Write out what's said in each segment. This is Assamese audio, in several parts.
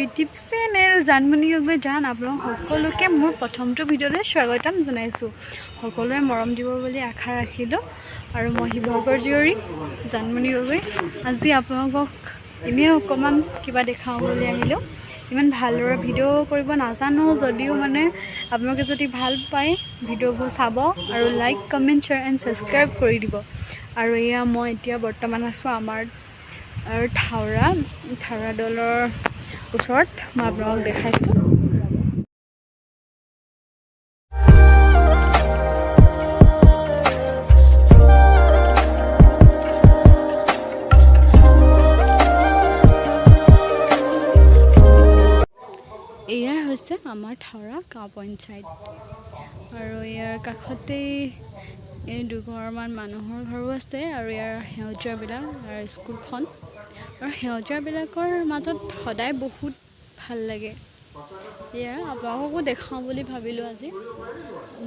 ইউটিউব চেনেল জানমণি গগৈ জান। আপোনালোক সকলোকে মোৰ প্ৰথমটো ভিডিঅ'লৈ স্বাগতম জনাইছোঁ। সকলোৱে মৰম দিব বুলি আশা ৰাখিলোঁ। আৰু মই শিৱসাগৰ জীয়ৰী জানমণি গগৈ আজি আপোনালোকক এনেই অকণমান কিবা দেখাওঁ বুলি আহিলোঁ। ইমান ভালদৰে ভিডিঅ' কৰিব নাজানো যদিও মানে আপোনালোকে যদি ভাল পায় ভিডিঅ'বোৰ চাব আৰু like, comment, share and subscribe কৰি দিব। আৰু এয়া মই এতিয়া বৰ্তমান আছোঁ আমাৰ আৰু থাওৰা থাওৰা দলৰ ওচৰত, মই আপোনালোকক দেখাইছোঁ। এয়াই হৈছে আমাৰ থাওৰা গাঁও পঞ্চায়ত আৰু ইয়াৰ কাষতেই এই দুঘৰমান মানুহৰ ঘৰো আছে। আৰু ইয়াৰ সেউজীয়াবিলাক আৰু স্কুলখন আৰু সেউজীয়াবিলাকৰ মাজত সদায় বহুত ভাল লাগে। এয়া আপোনালোককো দেখাওঁ বুলি ভাবিলোঁ আজি।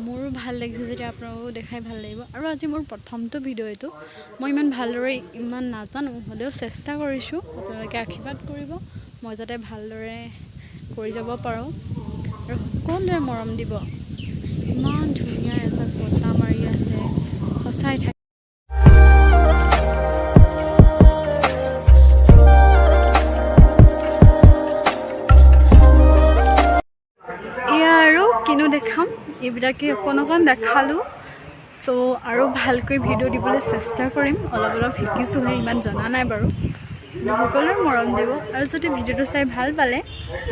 মোৰো ভাল লাগিছে যেতিয়া আপোনালোকো দেখাই ভাল লাগিব। আৰু আজি মোৰ প্ৰথমটো ভিডিঅ' এইটো। মই ইমান ভালদৰে ইমান নাজানো, হ'লেও চেষ্টা কৰিছোঁ। আপোনালোকে আশীৰ্বাদ কৰিব মই যাতে ভালদৰে কৰি যাব পাৰোঁ আৰু সকলোৱে মৰম দিব। ইমান ধুনীয়া এজাক বতাহ মাৰি আছে, সঁচাই থাক। এয়া আৰু কিনো দেখাম, এইবিলাকে অকণ অকণ দেখালোঁ। চ' আৰু ভালকৈ ভিডিঅ' দিবলৈ চেষ্টা কৰিম। অলপ অলপ শিকিছোঁহে, ইমান জনা নাই বাৰু। সকলোৱে মৰম দিব আৰু যদি ভিডিঅ'টো চাই ভাল পালে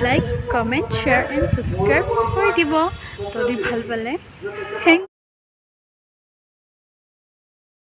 like, comment, share and subscribe কৰি দিব যদি ভাল পালে। Thank